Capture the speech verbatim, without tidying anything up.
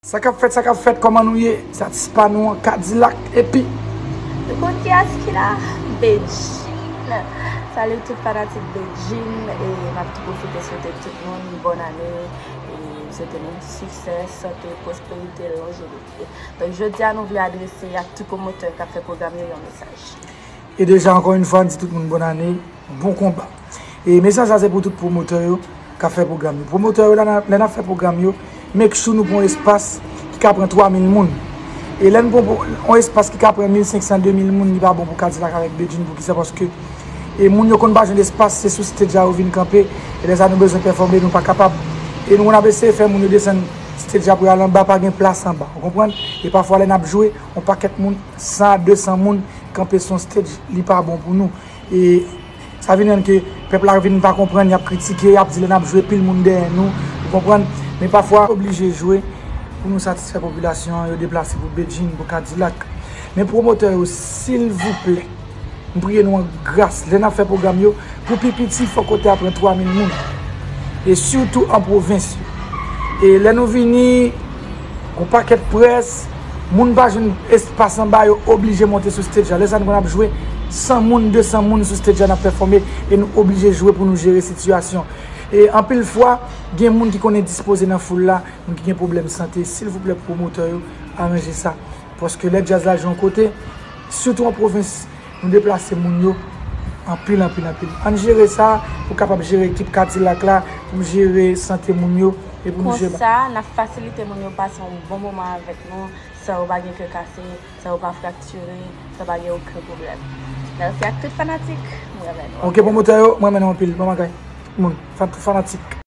Sa k ap fèt, sa k ap fèt, kòman nou ye? Se atis pa nou an, Kadilak, epi. Nou konn kiyès ki la? Bedjine. Salut tout fanatik Bedjine, e m ap tou pwofite swete tout moun bòn ane, e swete nou siksè, sante, pwosperite, lonjevite. Donk, jodi a, nou vle adrese ak tout pwomotè k ap fè pwogram yo yon mesaj. E deja, ankò yon fwa, n di tout moun bòn ane, bon konba. E mesaj la se pou tout pwomotè yo k ap fè pwogram yo. Pwomotè yo, lè n ap, lè n ap fè pwogram yo, make sure nou pran yon espas ki ka pran twa mil moun. E lè n pran yon espas ki ka pran mil senk san, de mil moun, li pa bon pou Kadilak avèk Bedjine. Poukisa? Paske e moun yo konn pa jwenn espas, se sou stage a yo vin kanpe. E lè sa nou bezwen pèfòme, nou pa kapab. E nou konn ap eseye fè moun yo desann stage a pou y al anba, pa gen plas anba. Ou konprann? E pafwa lè n ap jwe, yon pakèt moun, san a de san moun, kanpe sou yon stage, li pa bon pou nou. E sa vin rann ke pèp la vin pa konprann, y ap kritike, y ap di lè n ap jwe, pil moun dèyè nou, ou konprann? Men pafwa, oblije jwe pou nou satisfè popilasyon an, yo deplase pou Bedjine, pou Kadilak. Men pwomotè yo, silvouplè, m priye nou an gras, lè n ap fè pwogram yo, pou pi piti, fòk kote a pran twa mil moun. E sitou an pwovens yo. E lè nou vini, yon pakèt près, moun pa jwenn espas anba, yo oblije monte sou stage la. Lè sa nou konn ap jwe, san moun, de san moun sou stage la, n ap pèfòme, e nou oblije jwe pou nou jere sitiyasyon. E anpil fwa, gen moun ki konn endispoze nan foul la, moun ki gen pwoblèm sante, silvouplè, pwomotè yo, aranje sa. Paske lè djaz la jwe yon kote, sitou an pwovens, nou deplase moun yo anpil, anpil, anpil. Ann jere sa pou kapab jere ekip Kadilak la, pou jere sante moun yo, e pou nou jere. Konsa, n ap fasilite moun yo pase yon bon moman avèk nou, san yo pa gen kè kase, san yo pa fraktire, san pa gen okenn pwoblèm. Mèsi ak tout fanatik, m renmen nou. Ok, pwomotè yo, m renmen nou anpil. Bon bagay. Moun, fan-, fanatik.